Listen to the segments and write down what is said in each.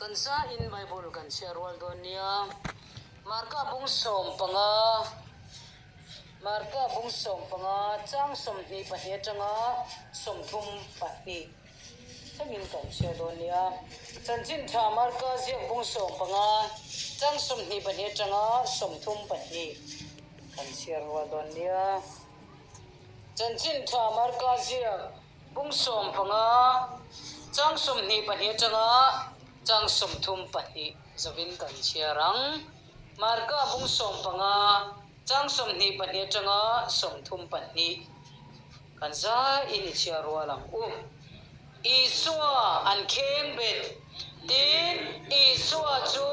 Kan zain Bible kan chhiar rual dawn nia. Marka bung 15, Marka bung 15, chang 22 atanga 32 thlengin kan chhiar dawn nia. Chanchin tha Marka ziak bung 15, chang 22 atanga 32 kan chhiar rual dawn nia. Chanchin tha Marka ziak Bung 15, chang 22 atanga chang 32 zavin kan chhiar ang. Marka bung 15, chang 22 atanga 32 kan zaiin i chhiar rual ang u. Isua an kheng bet. Tin, Isua chu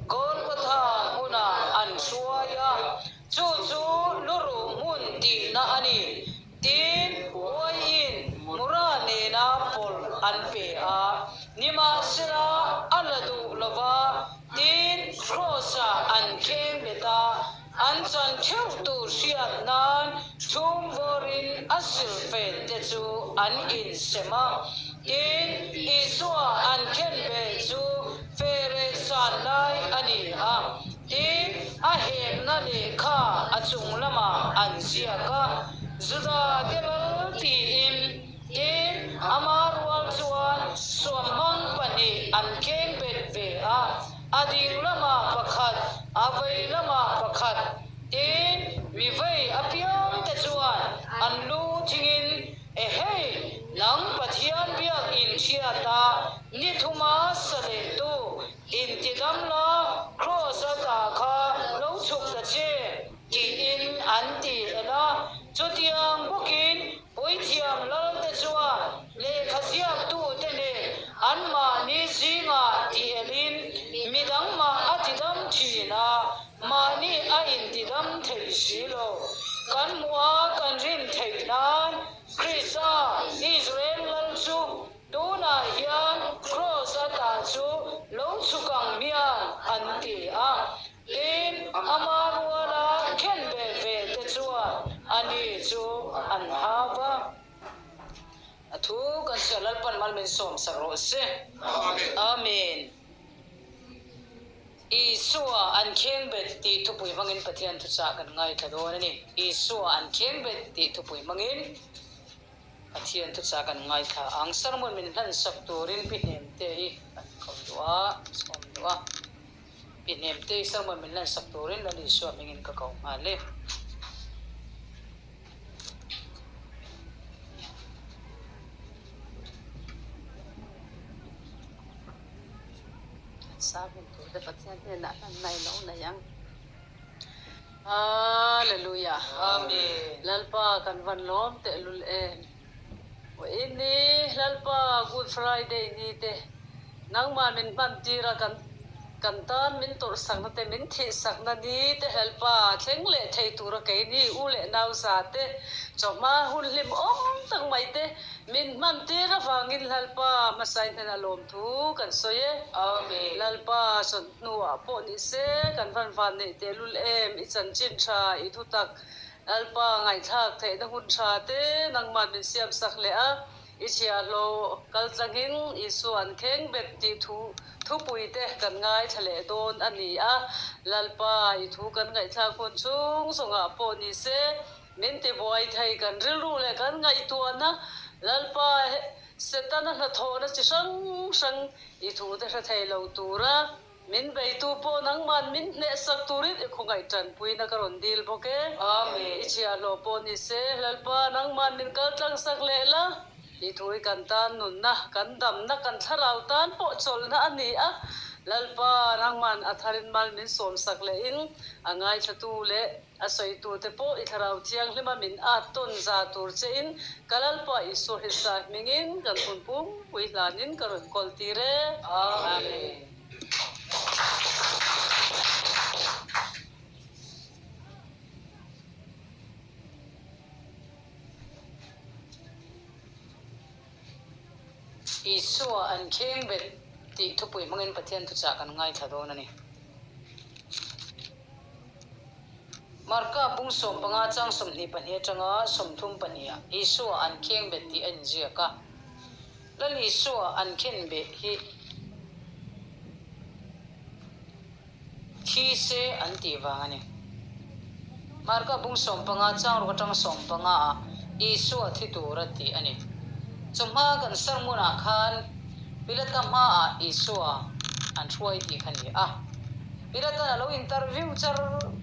Golgotha hmunah an hruai a, chu chu luruh hmun tihna a ni. Tin, uaiin Mura nena pawlh an pe a, nimahsela a la duh lo va, tin, Kraws-ah an kheng bet a, an chan theuh tur hriat nan thum vawrin a silhfen te chu an insem a. Tin, Isua an khen ve chu feh san lai a ni a. Tin, a hekna lehkha a chung lamah an ziak a, Juda te lal tiin. Tin, ama rual chuan suamhmang pahnih an kheng bet ve a, a ding lamah pakhat, a vei lamah pakhat. Tin, mi vei apiang te chuan an lu thingin, Ehei, nang Pathian biak inthiat a, ni thuma sa lehtu Intidam la, Kraws a tah kha lo chhuk ta che, tiin an ti el a. Chutiang bawkin Puithiam Lalte chuan lehkha ziaktute nen anmahni zingah ti elin midang mah a tidam thin a, mahni a intidam thei si lo. Kan hmuh a kan rin theih nan Krista, Israel Lal chu Tunah hian Kraws a tah chu lo chhuk ang hian an ti a, tin, ama ruala khen ve ve te chuan ani chu an hau va. A thu kan hria Lalpan mal min sawm sak rawh se. Amen. Isua an khengbet tih thupui hmangin Pathian thuchah kan ngaithla dawn a ni. Isua an khengbet tih thupui hmangin. Pathian thuchah kan ngaithla ang. Sermon min hlan sak turin Pi Hnemte-i kan ko duh a, sawm duh a. Pi Hnemte-i sermon min hlan sak turin Lal Isua hmingin ka ko nghal e. Sermon tur te Pathian hnenah hlan mai lo nei ang. Hallelujah. Amen. Lalpa kan van lawm tehlul em. Vawiin ni Lalpa Good Friday ni te nangmah min hman tir a kan kan tan min tawrh sakna te min thih sakna ni te Lalpa thleng leh thei tura keini u leh nau za te chawhma hun hlim awm tak mai te min hman tir avangin Lalpa hmasai hnenah lawmthu kan sawi e. Amen. Lalpa Hnuah pawh ni se, kan van van neih tehlul em, i chanchin tha, i thutak Lalpa ngaihthlak theihna hun tha te nangmah min siam sak leh a, i chhiahhlawh kal tlangin Isua an kheng bet tih thu thupui te kan ngaithla leh dawn a ni a, Lalpa i thu kan ngaihthlak hun chhung zawngah pawh ni se, min tibuai thei kan rilru leh kan ngaihtuahna Lalpa Setana hnathawhna chi hrang hrang i thute hre thei lo tura min beitu pawh nangman min hnehsak turin i khawngaih tanpuina ka rawn dil bawk e. Amen. I chhiahhlawh pawh ni se, Lalpa nangman min kal tlangsak leh la, i thu hi kan tan nunna, kan damna, kan thlarau tan pawh chawlhna a ni a, Lalpa nangman a tharin mal min sawmsak lehin a ngaithlatu leh A sawitute pawh i Thlarau Thianghlima min at tawn za tur chein ka Lalpa Isua Hrista hmingin kan hun pumpui hlanin ka rawn kawl tir e. Amen. Isua an kheng bet tih thupui hmangin Pathian thuchah kan ngaithla dawn a ni. Marka bung 15 chang 22 atanga 32 ah Isua an kheng bet tih a inziak a. Lal Isua an khen beh hi Thi se an tih vang a ni. Marka bung 15 chang ruk atang 15 ah Isua thi tur a tih a ni. Chawhma kan sermon ah khan Pilata hma ah Isua an hruai tih kha ni a. Pilatan a lo interview char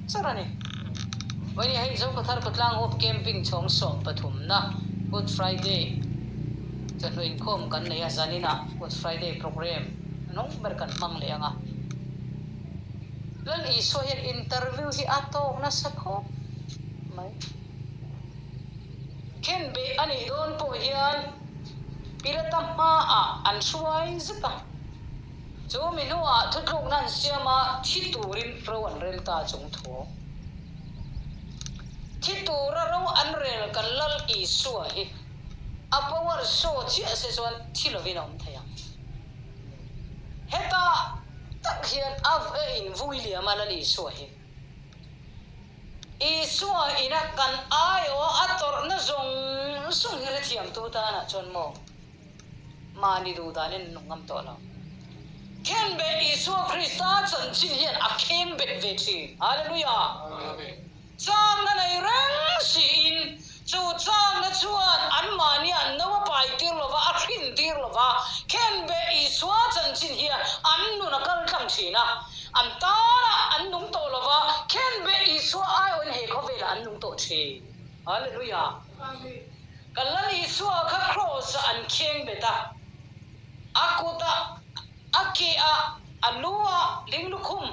char a ni. Vawiin hei Zokathar Khawtlang Hope Camping chhawng 13 na Good Friday chawhnu inkhawm kan nei a, zaninah Good Friday program nung ber kan hmang leh ang a. Lal Isua hian interview hi a tawk nasa khawp mai. Khenbeh a nih dawn pawh hian Pilata hmaah an hruai zet a. Chu mi hnuah thutlukna an siam a, thi turin ro an rel ta chung thu. Thi tura ro an rel kan Lal Isua hi a power show chiah se chuan thi lovin a awm thei ang. Heta tak hian a in vui liam a Lal Isua hi. Isua ina kan aiawh a tawrhna zawng zawng hi hrethiamtu tanah chuan maw mahni duh danin an nung ngam tawh lo. Khenbeh Isua Krista chanchin hian a khengbet ve thin. Hallelujah! Changna nei reng siin chu changna chuan anmahnia no a pai tir lo va, a hrin tir lo va. Khenbeh Isua chanchin hian an nun a kal tlang thin a, an tanah an nung tawh lo va, Khenbeh Isua aiawhin he khawvelah an nung tawh thin. Hallelujah! Kan Lal Isua kha kraws-ah an kheng bet a, a kutah, a keah, a lu-ah ling lukhum,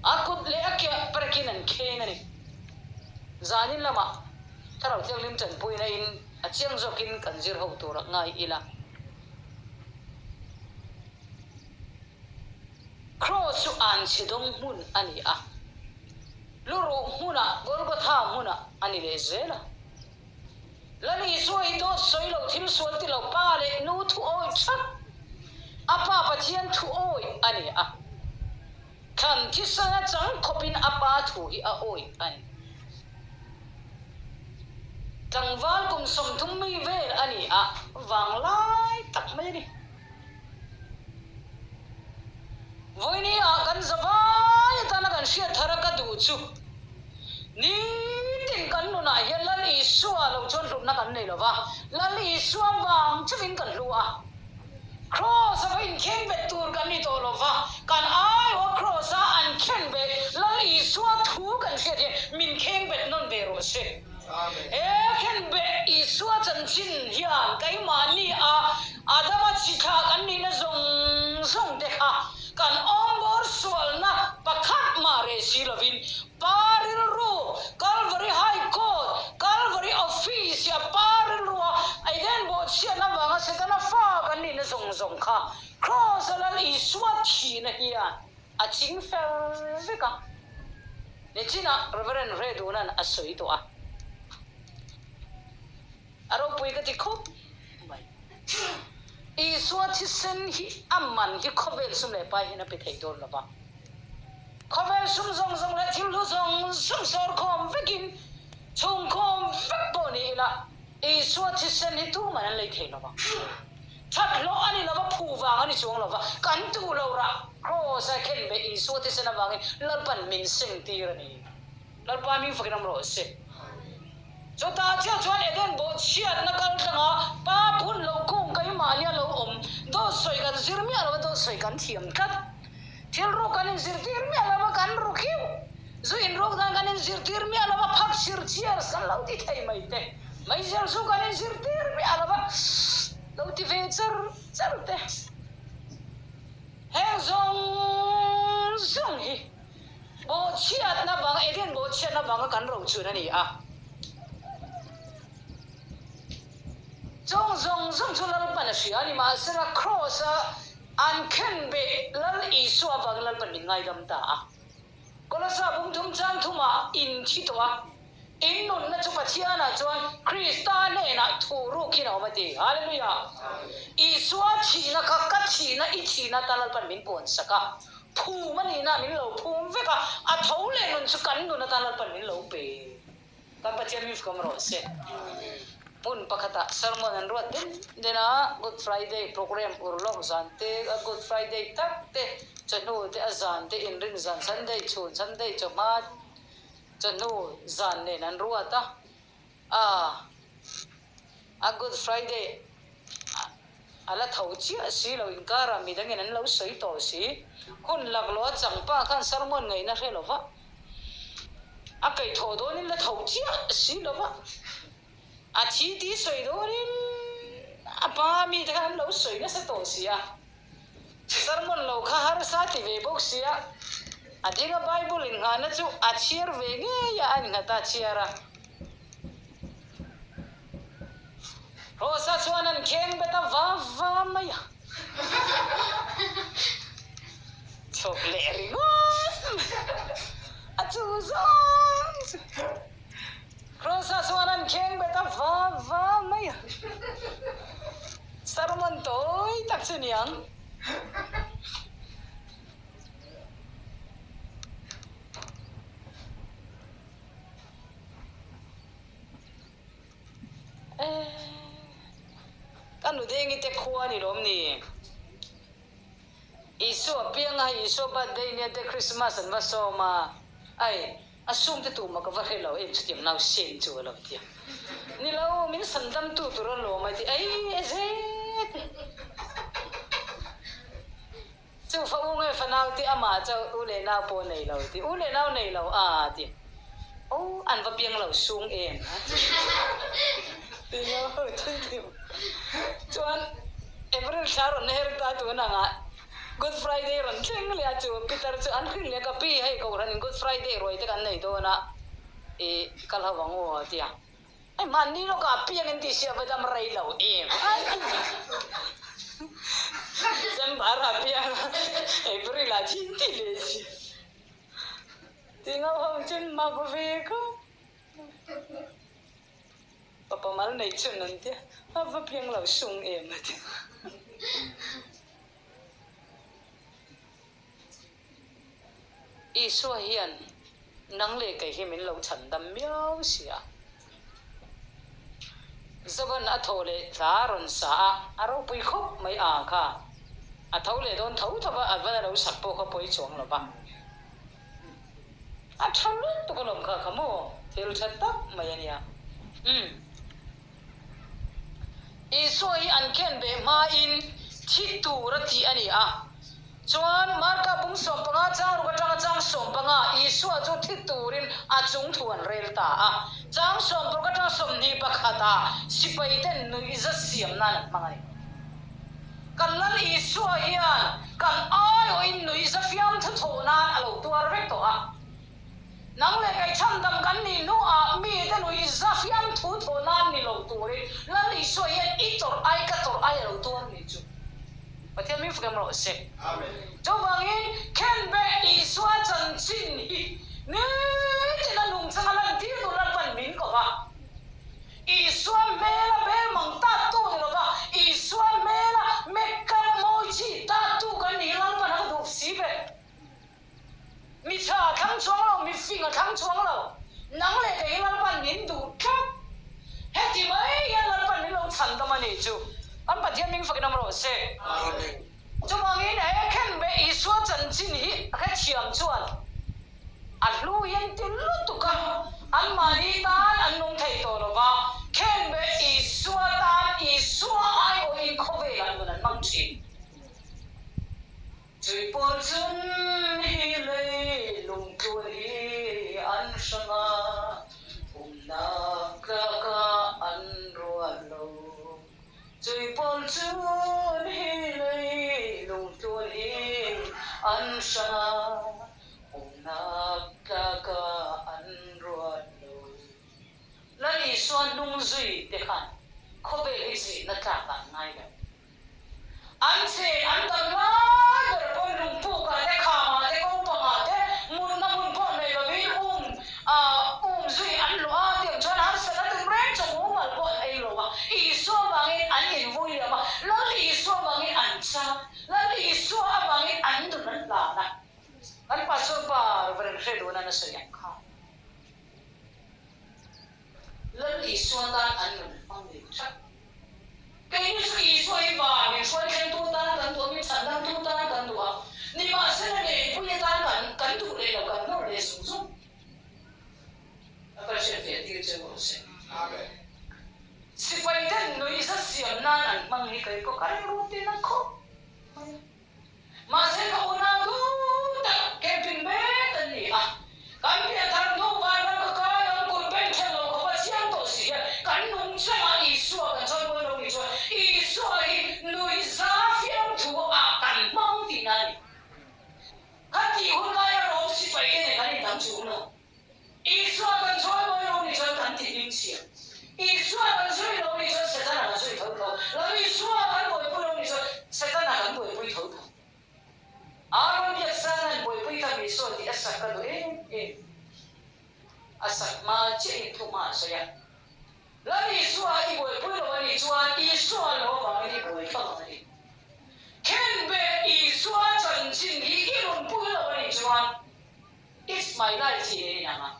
a kut leh a keah parekin an kheng a ni. Zanin lamah Thlarau Thianghlim tanpuina in a chiang zawkin kan zir ho tur a ngai ila. Kraws chu anchhe dawng hmun a ni a, luruh hmunah Golgotha hmunah a ni leh zel a. Lal Isua hi dawt sawi lo, thil sual ti lo, pa leh nu thu awih thap, a pa Pathian thu awih a ni a. Thlan thisana chang khawpin a pa thu hi a awih a ni. Tlangval kum 30 mi vel a ni a, vanglai tak mai a ni. Vawiini ah kan zavai atana kan hriat thar a ka duh chu nitin kan nunah hian Lal Isua lo chuan hlutna kan nei lova, Lal Isua vang chauhin kan hlu a. Kraws a va inkhen bet tur kan ni tawh lova, kan aiawh a kraws a an khen bet Lal Isua thu kan hriat hian min kheng bet nawn ve rawh se. He khenbeh Isua chanchin hian keimahni a Adama chi thlak an nihna zawng zawng te kha kan awmbawr sualna pakhat mah reh si lovin Pa rilru Calvary High Court, Calvary Office a Pa rilrua Eden bawhchhiatna vanga Setana fa kan nihna zawng zawng kha Kraws a Lal Isua thihna hian A ching fel vek a. Nichinah Reverend Hreduna'n a sawi tawh a. A ropui ka ti khawp mai. Isua thisen hi a man hi khawvel sum leh pai hian a pe thei dawn lo va. Khawvel sum zawng zawng leh thil hlu zawng zawng sawrkhawm vekin chhungkhawm vek pawh ni ila Isua thisen hi tuman an lei thei lo va. That hlawh a ni lo va, phu vang a ni chuang lo va, kan duh lo rah Kraws a khen beh Isua thisen avangin Lalpan min seng tir a ni. Lalpa hming fakin awm rawh se. Chutah chiah chuan Eden bawhchhiatna kal tlanga pa phun lo kung keimahnia lo awm dawt sawi kan zir miah lo va, dawt sawi kan thiam tlat. Thil ruk kan inzirtir miah lo va, kan ru khiu. Zu inruk dan kan inzirtir miah lo va, phak sir cheers kan lo ti thei mai te. Meizial zu kan inzirtir miah lo va, lo ti ve char char te. Heng zawng zawng hi bawhchhiatna vanga, Eden bawhchhiatna vanga kan rochun a ni a. Chung zawng zawng chu Lalpan a hria a ni, mahsela Kraws-a An khenbeh Lal Isua avangin Lalpan min ngaidam ta a. Kolosa bum thum chang thumah in thi tawh a, in nunna chu Pathianah chuan Krista hnenah thu rukin a awm a ti. Hallelujah! Isua thihna kha ka thihna, i thihna atan Lalpan min puansak a, phum a nihna min lo phum vek a, a tho leh nun chu kan nun atan Lalpan min lo pe. Kan Pathian min fkam rawh se. Hmun pakhatah sermon an ruat den den a, Good Friday program urlawk zan te, a Good Friday tak te, chawhnu te, a zan te, inrin zan, Sunday chhun, Sunday chawhma, chawhnu zan nen an ruat a, a a Good Friday a la tho chiah si lo, inkarah midangin an lo sawi tawh si. Hun laklawh a changpa khan sermon ngaihna hre lo va, a kaihthawh dawnin la tho chiah si lo va. A thi tih sawi dawnin a pa mite kha an lo sawi nasa tawh si a, sermon lo kha harsa ti ve bawk si a, a dinga Bible innghahna chu a chhiar ve ngei a, a innghat a, a chhiar a. Rosa chuan an kheng bet a va va mai a, chhawk leh ringawt a chu zawng chu. Rosa chuan an kheng bet a va va mai a, sermon tawi tak chu niang. Ka nudengi te khua ni lawm ni. Isua pianga hei Isua birthday nia te Christmas an va sawm a, ai a sum te tumah ka va hre lo em chutiang nau sen chu a lo ti a. Ni lo min san dam tu tur a lawm a ti ai e zet. Chu fa u nge fanau ti amah chauh u leh nau pawh nei lo ti u leh nau nei lo a ti oh an va piang lo sung em a ti ti nge ho thil ti chuan April thla rawn her ta tun anga Good Friday rawn thleng leh a chu Peter chu an hrilh leh ka pi hei kohhran in Good Friday ruai te kan nei dawn a i kal ho ang u a ti a. Hei hmanni lawkah piang in tih sia va dam rei lo em a December ah piang a April ah thin tih leh si ti ngau ho chun mak ve kha papa mal nei chun an tia a va piang lo sung em a ti. Isua hian nang leh kei hi min lo chhan dam miau si a. Zovan a thaw leh tla a rawn sa a, a ropui khawp mai a kha. A tho leh dawn tho tho va, a van a lo sak pawh kha pawi chuang lo va. A tha lutuk alawm kha kha maw, thil tha tak mai a nia. Umm. Isua hi an khen beh hmain thi tur a tih a ni a. Chuan Marka bung 15 chang ruk atanga chang 15 Isua chu thi turin a chung thu an rel ta a. Chang 60 atanga 21 ah sipai ten nuihza siam nan an hmang a ni. Kan Lal Isua hian kan aiawhin nuihza fiamthu thawh nan a lo tuar vek tawh a. Nang leh kei chhandam kan nih hnuah mite nui zafiam thu thawh nan ni lo turin Lal Isua hian i tawrh ai ka tawrh ai a lo tuar ni chu Pathian min fak em rawh se. Chuvangin Khenbeh Isua chanchin hi nitin a nungchang a lantir tur Lalpan min ko va. Isua hmela belmang tattu ni lova Isua hmela makeup mawi chi tattu kan nih Lalpan a va duh si ve. Mi tha a thlang chuang lo, mi fing a thlang chuang lo. Nang leh kei hi Lalpan min duh tlat. Heti mai hian Lalpan min lo chhan dam a nih chu. Kan Pathian min fakin awm rawh se. Chuvangin he khenbeh Isua chanchin hi hrethiam chuan a hlu hian ti lutuk a, anmahni tan an nung thei tawh lo va, khenbeh Isua tan Isua aiawhin khawvelah nun an hmang thin. Chui pawl chun hi lei lungtluan hi an hrang a, umnak tlak ah an ruat lo. Chui pawl chun hi lei lungtluan hi an hrang a, umnak tlak ah an ruat lo. Lal Isua hnungzui te khan khawvel hi zuihna tlak ah an ngai lo. An chen an dam lai ber pawn lungpukah te, khamah te, kopangah te mutna hmun pawh nei lovin um um zui an luah a, tiang chuan harsatna tum reng chu mumal pawh an ei lo a, Isua vangin an invui liam a, Lal Isua vangin an chang, Lal Isua avangin an nun an hlan a. Kan Pastor pa Reverend Hre Duhna na sawi ang kha. Lal Isua tan an nun hmang leh that. Keini chu Isua hi van min hruai thlengtu tan kan duh a, min chhandamtu tan kan duh a, nimahsela neihpui atan kan kan duh leh lo, kan nawr leh zung zung. A kal hriat ve tir che rawh se. Amen. Sipai ten nuihza siam nan an hmang hi kei pawh ka rilru tin a khawp mai a. Mahse ka unau duh tak camping mek an ni a, kan pianthar hnu vanram ka kai ang kut ben then lo khawpa chiang tawh si hian kan nung chungah Isua kan chawi mawi lo ni chuan Isua hi nuihza fiamthu ah kan hmang tihna a ni. Khatih hun laia Rom sipai te nen kan indang chu lo. Isua kan chawi mawi lo ni chuan kan tih hlim chhia. Isua kan zui lo ni chuan Setana kan zui tho tho. Lo Isua kan buaipui lo ni chuan Setana kan buaipui tho tho. Aaron Biaksana'n buaipui tham Isua tih a sak ka duh em em. A sak hma chiahin thu hma a sawi a. Lal Isua i buaipui lo a nih chuan Isua lo avangin i buai tho ang a ni. Khenbeh Isua chanchin hi i rawn pui lo a nih chuan It's my life tih nen inang a.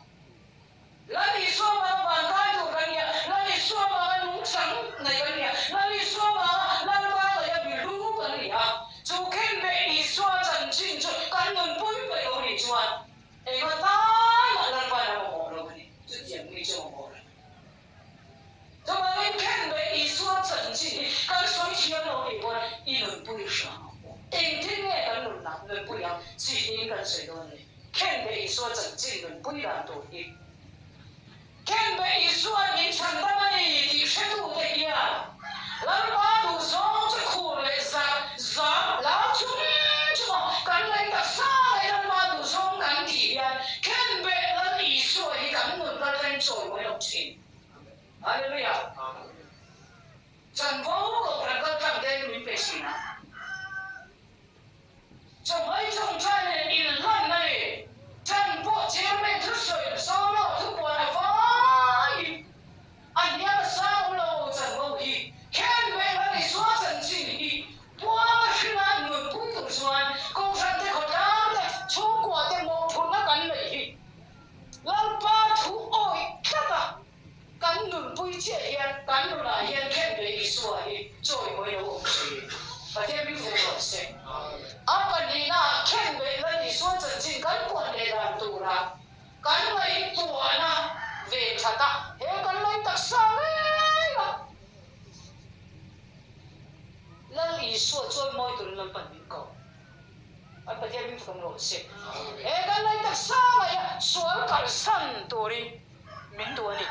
Lal Isua vanga van kai tur kan nia, Lal Isua vanga nungchang nei kan nia, Lal Isua vanga Lalpa ngaih a biru kan ni a. Chu khenbeh Isua chanchin chu kan nunpui peih lo nih chuan enga taimah Lalpa'n a mamawh lo a ni. Chutiang mi chu a mamawh lo. Chuvangin khenbeh Isua chanchin hi kan sawi thiam lo nih pawn i nunpui hrang ang u. Engtin nge kan nunna nunpui ang chi tiin kan sawi dawn a ni. Khenbeh Isua chanchin nunpui dan tur hi Khenbeh Isua'n min chhan dam a ni tih hretute hian Lalpa duhzawng chu khur leh zak zam lau chung chunga kan lei taksa leh Lalpa duhzawng kan tih hian Khenbeh Lal Isua hi kan nun kal thleng chawi mai lo thin. Hallelujah! Chanvo kohhran kal tlang te min pe thin a. Chawhmai chawngchai nen inhlan a ni. Chan pawh chairman thusawi solo thupuan a vaiin a hniam a sang lo chanvo hi khen ve la ni sual chanchin hi puang a hringa nunpui tur chuan Kohhran te khawtlang te chhungkua te mawhphurhna kan neih hi Lalpa thu awih tlat a Kan nunpui chiah hian kan nunah hian khen ve Isua hi chawimawi lo awm thin. Pathian min fuk rawh se. A pahnihnaah khen ve Lal Isua chanchin kan puan leh dan tura kan ngaihtuahna ve that a, he kan lei taksa ngei a Lal Isua chawimawi turin Lalpan min ko. An Pathian min fuk rawh se. He kan lei taksa ngei a sual kalsan turin Min duh a ni.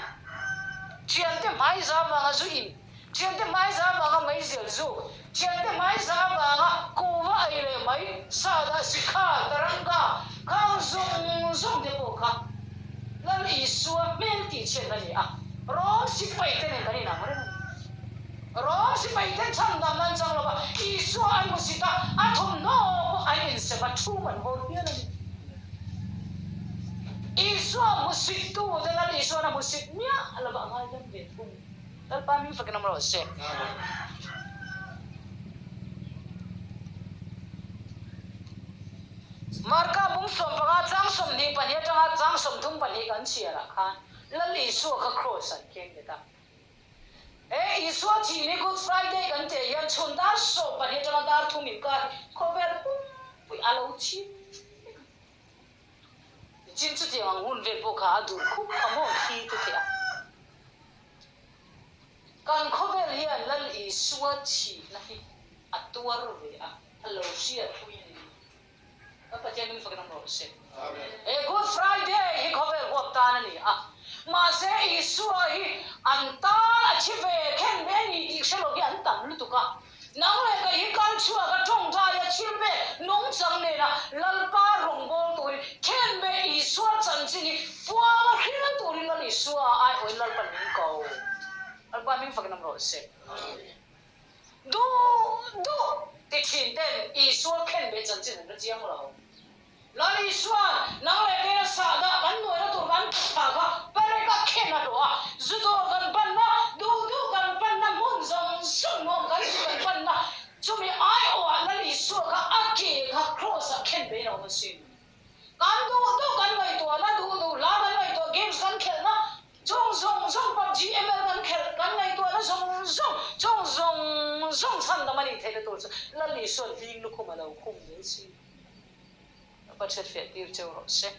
Thiante hmaiza vanga zu in, thiante hmaiza vanga meizial zu, thiante hmaiza vanga kuva ei leh mai, sada, sikha, taranga, khang zawng zawng te pawh kha Lal Isua hmel tih chhiat a ni a. Rom sipai te nen kan inang reng a ni. Rom sipai ten chhandam nan chang lova Isua an hmusit a, a thawmhnaw pawh an insem a, thu an hawl hial a ni. Isua hmusit tu te Lal Isuan a hmusit miah lova a ngaidam ve thung. Lalpa min fakin awm rawh se. Marka bung 15 chang 22 atanga chang 32 kan chhiarah khan Lal Isua kha kraws an keng bet a. He Isua thihni Good Friday kan tih hian chhun dar 12 atanga dar thum inkar hi khawvel pumpui a lo chim vek a. Nichin chutiang ang hun vel pawh kha a dur khup kha maw thi te theih a. Kan khawvel hian Lal Isua thihna hi a tuar ve a, a lo hriatpui a ni. Kan Pathian min fakin awm rawh se. He Good Friday hi khawvel huap tan a ni a, mahse Isua hi an tan a thi ve khen ve a ni tih hre lo hi an tam lutuk a. Nang leh kei hi kal chhuak a tawngtai a thil pek nungchang nena Lalpa rawngbâwl turin khen ve Isua chanchin hi puang a hril turin Lal Isua aiawhin Lalpan min ko. Lalpa min fakin awm rawh se. Duh duh ti thin ten Isua khen ve chanchin an hre chiang lo. Lal Isua'n nang leh keia sahdah kan nuaina tur kan tha kha perek a khen a hlawh a, zu dawr kan panna, duh duh kan panna hmun zawng zawng nuam kan zu kan panna chumi aiawhah Lal Isua kha a ke kha kraws ah khen ve in a awm asin. Kan duh duh kan ngaihtuahna, duh duh hla kan ngaihtuah, games kan khelhna. Chung zawng zawng PUBG ML kan khelh, kan ngaihtuahna zawng zawng, chung zawng zawng chhandam a nih theihna tur chu Lal Isua'n hling lukhum a lo khum mai si. Ka hriatfiah tir cheu rawh se.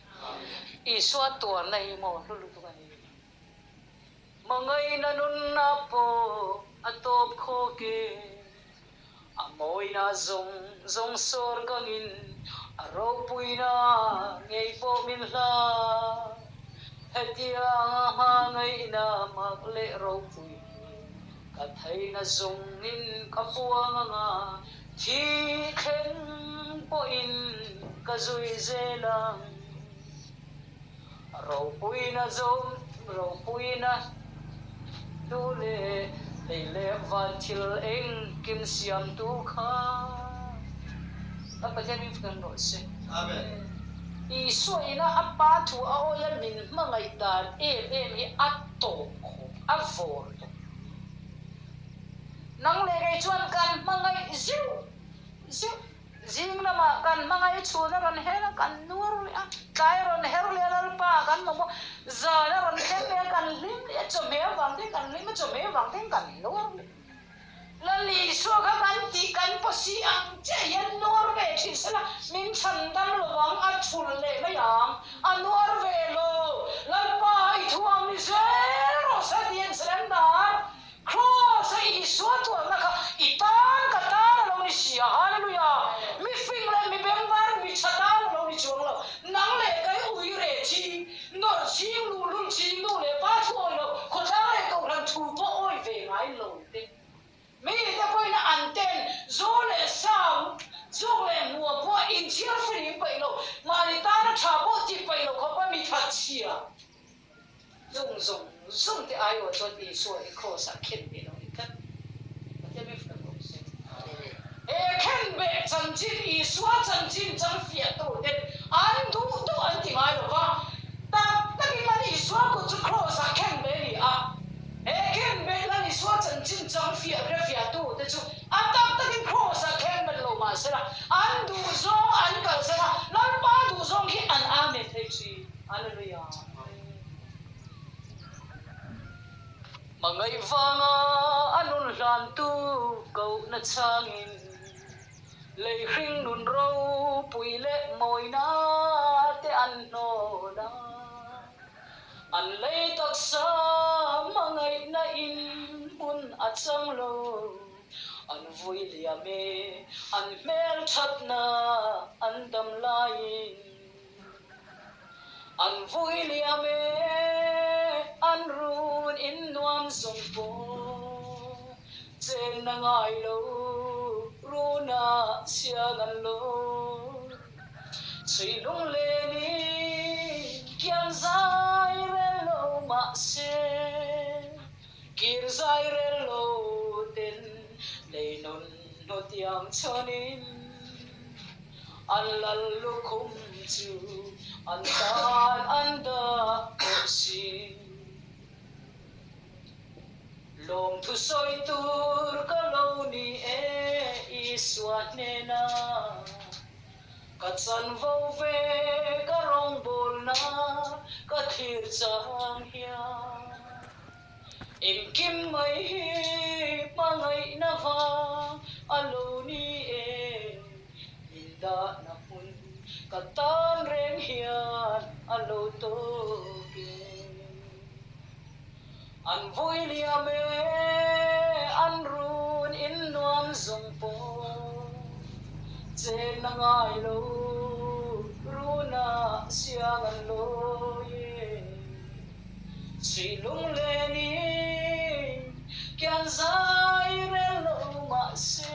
Isua tuarna hi maw hlu lutuk a ni. Hmangaihna nunna pawh a tawp khawk e. A mawina zawng zawng sawr kangin a ropuina ngei pawh min hlan. Hetianga hmangaihna mak leh ropui hi ka theihna zawngin ka puang anga thi thleng pawhin ka zui zel ang. Ropuina zawm ropuina tu leh lei leh van thil engkim siamtu kha kan Pathian min fak rawh se. Amen. Isua ina a Pa thu a awia min hmangaih dan em em hi a tawp khawp, a vawr tawp. Nang leh kei chuan kan hmangaih zeuh zeuh. Zing lamah kan hmangaih chhun a rawn her a, kan nuar leh a, tlai a rawn her leh a, Lalpa kan mamawh, zan a rawn thleng leh a, kan hlim leh a, chawhmeh avang te kan hlim a, chawhmeh avang te kan nuar leh. Lal Isua kha kan tih kan pawsi ang chiah hian nuar ve thin sela, min chhan dam lo ang, a thul leh mai ang, a nuar ve lo, Lalpa i thuam ni zel rawh se tiin surrender Kraws a Isua tuarna kha i tan ka tan a lo ni si a, Hallelujah! Mi fing leh mi bengvar, mi tha tan a lo ni chuang lo. Nang leh kai ui reh ching, nawrh ching, luhlul ching, nu leh pa thu awi lo, khawtlang leh kohhran thu pawh awi ve ngai lo te. Mi te pawhin an ten zu leh sa, zuk leh hmuam pawh inthiar filim paih lo, mahni tana tha pawh ti paih lo khawpa mi thatchhia. Chung zawng zawng te aiawh chuan Isua hi Kraws ah khen beh lo ni tlat. Pathian min fak rawh se. He khen beh chanchin, Isua chanchin chang fiah tur ten an duh duh an ti ngai lo va. Tak takin Lal Isua kut chu Kraws ah khen beh a ni a. He khen beh Lal Isua chanchin chang fiah hre fiah tu te chu a tak takin Kraws ah khen bet lo mahse la an duh zawng an kalsan a, Lalpa duh zawng khi an Amen thei thin. Hallelujah. Hmangaih vanga a nun hlantu kohna changin lei hring nun ropui leh mawina te an hnawn a, an lei taksa hmangaihna in hmun a chang lo, an vui liam e, an hmelthatna an dam laiin. An vui liam e, an run in nuam zawng pawh chenna ngai lo runa chhia ngan lo. Chhui lunglen in kian zai rel lo mahse kir zai rel lo ten lei nun hnutiang chhanin. An lal lukhum chu an tan an dah tawh si. Lawmthu sawi tur ka lo ni e Isua hnena ka chanvo ve ka rawngbawlna ka thlir chang hian. Engkim mai hi hmangaihna vang a lo ni e, min dahna hmun ka tan reng hian a lo tawk e. An vui liam e, an run in nuam zawng pawh chenna ngai lo runah siang an lawi e. Sui lunglen in kian zai rel lo mahse,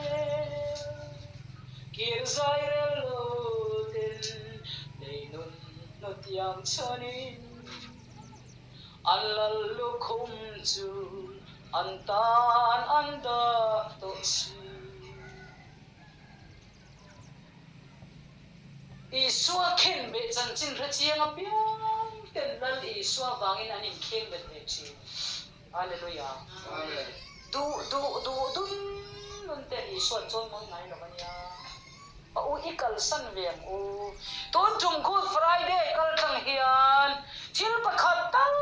kir zai rel lo ten lei nun hnutiang chhanin an lal lukhum chu an tan an dah tawh si. Isua khenbeh chanchin hre chiang apiang ten Lal Isua vangin an inkhengbet ve thin. Hallelujah. Duh duh duh dun dun ten Isua an chawi mawi ngai lo a nia. A u i kalsan ve ang u. Tun tum Good Friday kal tlang hian thil pakhat tal.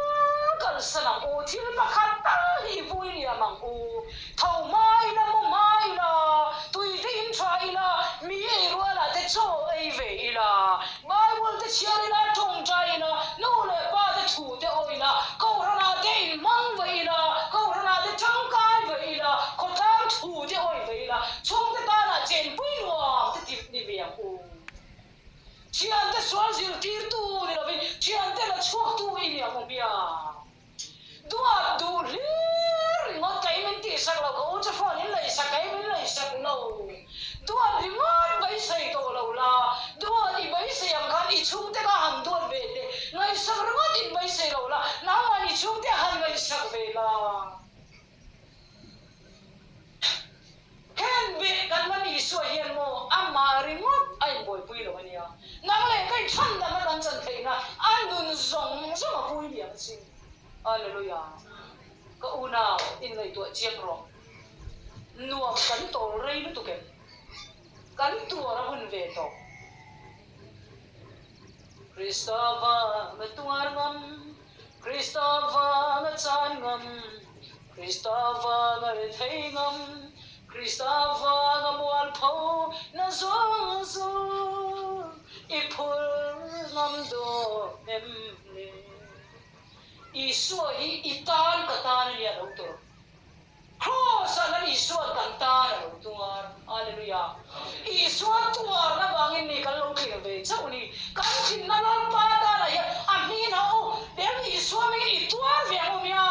kalsan ang u, thil pakhat tal hi i vui liam ang u. Tho hma ila, mu hma ila, tui te in tha ila, mi ei rualah te chaw ei ve ila, Bible te chhiar ila, tawngtai ila, nu leh pa te thu te aw ila, Kohhranah te in hmang ve ila, Kohhranah te tangkai ve ila, khawtlang thu te awi ve ila, chhungte tanah chenpui nuam te tih ni ve ang u. Thiante sual zirtirtu ni lovin thiante la chhuaktu i ni ang u hmia. Duat duh hlir ringawt kei min tihsak lo, ka u chu phone in leisak kei min leisak lo. Duat ringawt beisei tawh lo la, duat i beisei ang khan i chhungte kha han duat ve teh, ngaihsak ringawt in beisei lo la, nangmah i chhungte han ngaihsak ve la. Heng beh kan la ni Isua hian maw amah ringawt a inbuaipui lo a nia. Nang leh ka inchhandamna kan chan theihna a nun zawng zawng a vui liam a sin. Hallelujah. Ka unau inngaihtuah chiang rawh. Nuam kan tawl rei lutuk em? Kan tuar a hun ve tawh. Krista vanga tuar ngam, Krista vanga chan ngam, Krista vanga ri thei ngam, Krista vanga mualpho na zawng zawng i phur ngam dawn em le? Isua hi i tan ka tan a nia lo tur. Kraws-ah Lal Isua'n kan tan a lo tuar. Hallelujah! Isua tuarna vangin mi kan lo thlir ve chauh ni. Kan thinna Lalpa tanah hian a hming in hauh u. Lem Isua hmingin i tuar ve ang u nia.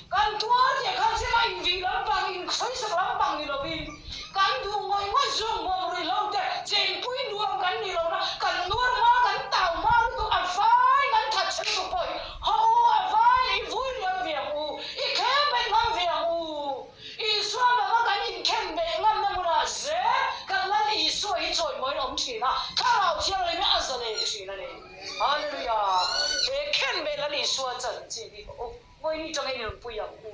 Kan tuar tih khan zema invih lampang, insawisak lampang ni lovin, kan duh ngawih ngawih zawng nuam rih lo te, chenpui nuam kan nih lohna, kan nuar hma, kan tau hma lutuk, a vai kan that chhe lutuk pawh hi hauh u, a vai i vui liam ve ang u. I khem bet ngam ve ang u. Isua laka kan inkhem beh ngamna hmunah zel kan Lal Isua hi chawimawiin a awm thin a, Thlarau Thianghlim hi a zalen thin a ni. Hallelujah! He khem beh Lal Isua chanchin hi aw vawiin tangin i rawn pui ang u.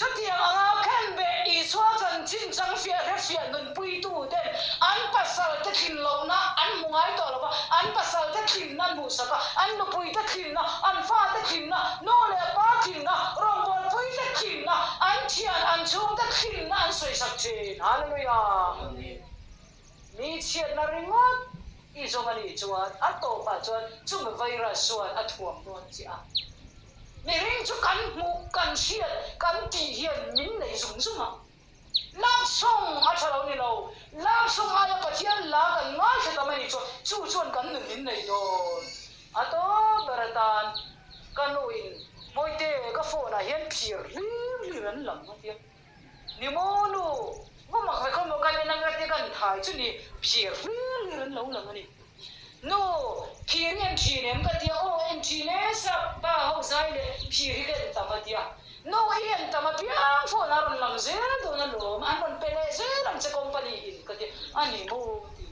Chutiang anga khem beh Isua chanchin chang fiah hre fiah nunpuituten an pasalte thlin lohna an hmu ngai tawh lo va, an pasalte thlimna an hmuhsak a, an nupuite thlimna, an fate thlimna, nu leh pa thlimna, rawngbawlpuite thlimna, an thian, an chhungte thlimna an sawisak thin. Hallelujah! Mi chhiatna ringawt i zawng a nih chuan a tawpah chuan chumi virus chuan a thuam dawn chiah a. Mihring chu kan hmuh, kan hriat, kan tih hian min nei zung zung a. Love song a tha lo ni lo, love song aia Pathian la kan ngaithla tam a nih chuan chu chuan kan nun min nei dawn. A tawp ber atan ka nu in Mawite ka phone ah hian phir hlir hlir an lam a tia. Ni maw nu, va mak ve khaw maw kan en anga tia kan thai chu ni phir hlir hlir an lo lam a ni. Nu, phir hi en thin em? Ka tia, aw en thin e, sap pa ho zai leh phir hi ka en tam a tia. Nu i en tam apiang phone a rawn lang zel dawn alawm, an rawn pe leh zel ang che company in ka tia, a ni maw ti.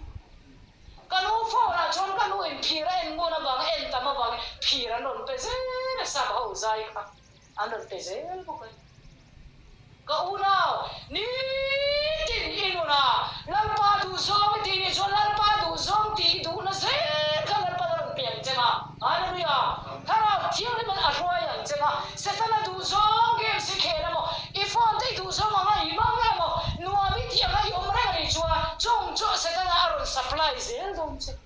Ka nu phone ah chuan ka nu in phir a en ngun avang en tam avangin phir an rawn pe zel a, sap ho zai kha an rawn pe zel bawk a ni. Ka unau, nitin i nuna Lalpa duhzawng i tih nih chuan Lalpa duhzawng tih i duhna zel kha Lalpan a rawn pe ang cheng a. Hallelujah! Thlarau Thianghlimin a hruai ang cheng a. Setana duhzawng games i khel emaw, i phone te i duhzawng anga i hmang emaw, nuam i tih anga i awm reng a nih chuan chung chu Setana a rawn supply zel dawn che.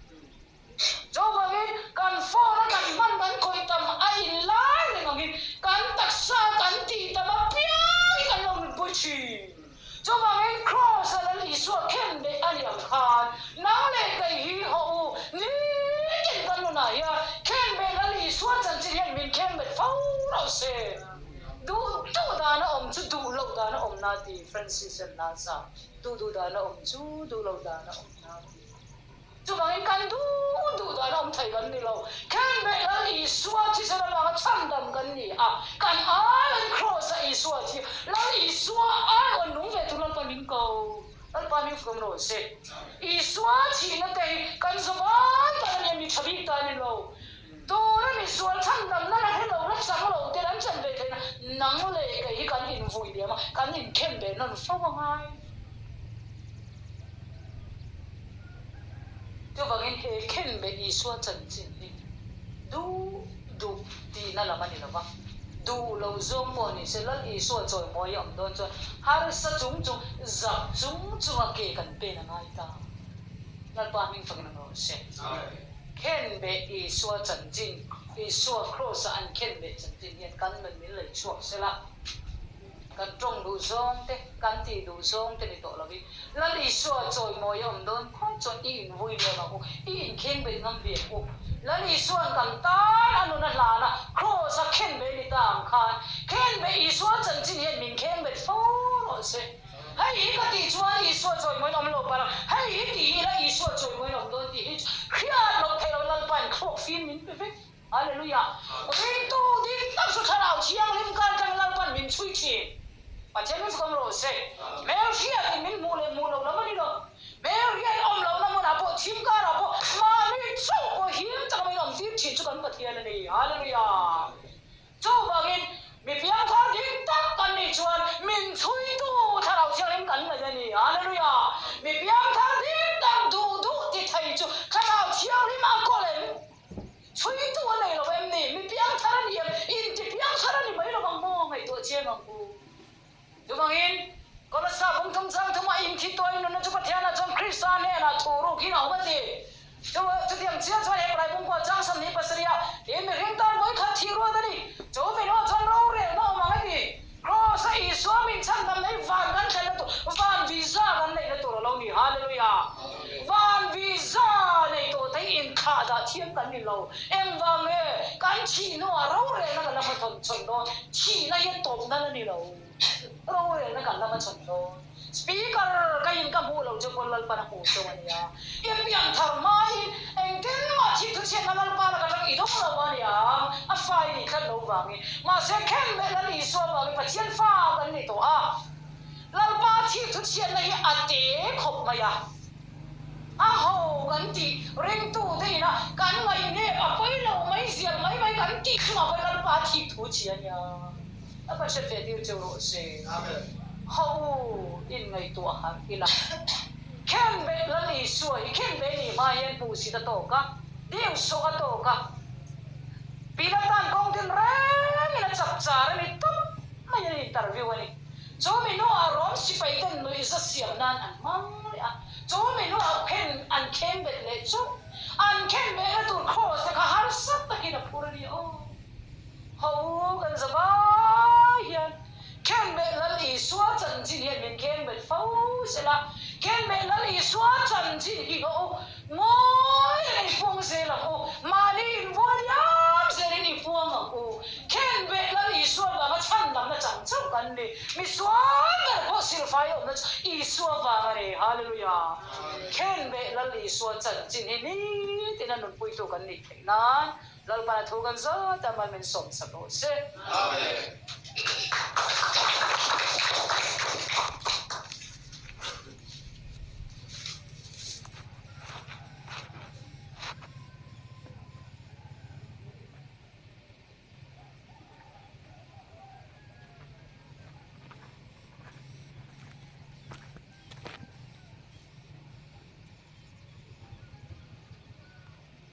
Chuvangin kan phone a kan hman kan khawih tam a in lai reng angin kan taksa kan tih tam apiangin kan lo nunpui thin. Chuvangin Kraws a Lal Isua khen beh a liam khan nang leh kei hi haw u nitin kan nunah hian khen beh Lal Isua chanchin hian min khen bet fo rauh se. Duh duh dan a awm chu duh loh dan a awm na ti Francis an Lasa duh duh dan a awm chu duh loh dan a awm na ti. Chuvangin kan duh duh dan a awm thei kan ni lo. Khenbeh Lal Isua thisen avanga chhandam kan ni a, kan aiawn Kraws-a Isua thi, Lal Isua aiawn nung ve tur Lalpa min ko. Lalpa min fawm rawh se. Isua thihna te hi kan zawbai tan a nia, mi tha bik ta a ni lo. Tuna misual chhandamna la hre lo, la chang lo ten an chan ve theihna nang leh kei hi kan invui liam a, kan inkhem ve nawn fo a ngai. Chuvangin he khenbeh Isua chanchin hi duh duh tihna lam a ni lo va. Duh lo zawng pawh ni se Lal Isua chawimawi a awm dawn chuan harsa chung chung, zak chung chunga ke kan pen a ngai ta. Lalpa hming fakin awm rawh se. Khenbeh Isua chanchin, Isua Kraws-a an khenbeh chanchin hian kan nun min lei chhuak sela. Kan tawng duh zawng te, kan tih duh zawng te ni tawh lovin Lal Isua chawimawi a awm dawn phawt chuan i invui ve ang u, i inkhengbet ngam ve ang u. Lal Isua'n kan tan a nun a hlan a, Kraws a khenbeh ni ta ang khan khenbeh Isua chanchin hian min khengbet fo rawh se. Hei hi ka tih chuan Isua chawimawiin awm lo palh ang, hei hi tih ila Isua chawimawiin awm dawn tih hi chu hriat loh theih loh Lalpain thluak fim min pe vek. Hallelujah! Ringtu dik tak chu Thlarau Thianghlim kar tang Lalpan min chhui thin. Pathian min fakawm rawh se. Hmelhriatin min hmuh leh hmuh loh lam a ni lo. Hmelhriat awm lohna hmunah pawh, thim karah pawh, mahni chauh pawh him taka min awm tir thin chu kan Pathian a ni. Hallelujah! Chuvangin, mi piangthar dik tak kan nih chuan min chhuitu Thlarau Thianghlim kan ngaih a ni. Hallelujah! Mi piangthar dik tak duh duh ti thei chu Thlarau Thianghlim a kawl em? Chhuitu a nei lo em ni? Mi piangthar a ni em? Inti piangthar a ni mai lo ang maw? Ngaihtuah chiang ang u. Chuvangin, Kolossa bungthum chang thuma inthi tawi nunna chu Pathianah chuan Krista hnenah thu ruk hin a awm a ti. Chutiang chiah chuan Hebrai bungkua chang 27 ah, Tin, mihring tan vawi khat thih ruat a ni. Chu mihnuah chuan rorelna awm ang a ti. Kraws-a Isua min chhandam nei van kan thlenna tur, van visa kan neihna tur a lo ni. Hallelujah! Van visa nei tawh te hi inthlah dah thiam kan ni lo. Engvang nge kan thih hnuah rorelna kan la hmachhawn chhawn dawn? Thihna hi a tawp nan a ni lo. Rorelna kan la hmachhawn dawn. Speaker ka in ka hmuh loh chu pawn Lalpan a hmuh chauh a nia. I pianthar hmain engtin mah thih thuchhiatna Lalpa laka tang i dawng lo a nia, a fa i nih tlat lo vangin. Mahse khenbeh Lal Isua vangin Pathian fa kan ni tawh a. Lalpa thih thuchhiatna hi a te khawp mai a. A ho kan tih ringtute ina kan ngaihnep a pawi lo mai zial mai mai kan tih chungah pawhin Lalpa thih thu chhi a nia. A ka hre ve tir cheu rawh se. Ho u in ngaihtuah harh ila. Khenbeh Lal Isua hi khenbeh nih hma hian hmuhsit a tawk a, dingsawh a tawk a. Pilatan kawng tin rengin a chap char a ni tawp mai a interview a ni. Chu mi hnuah Rom sipai ten nuihza siam nan an hmang leh a, chu mi hnuah khen an khenbet leh chu an khenbehna tur cross te kha harsa takin a phur a ni aw. Ho u kan za vai hian Khenbeh Lal Isua chanchin hian min khengbet fo sela, Khenbeh Lal Isua chanchin hi ho u ngawi reng i puang zel ang u, mahni invual diam zelin i puang ang u. Khenbeh Lal Isua vanga chhandamna chang chauh kan ni, misual ber pawh silfai awmna chu Isua vang a ni. Hallelujah! Khenbeh Lal Isua chanchin hi nitin a nunpuitu kan nih theih nan Lalpan a thu kan zat a mal min sawm sak rawh se. Amen.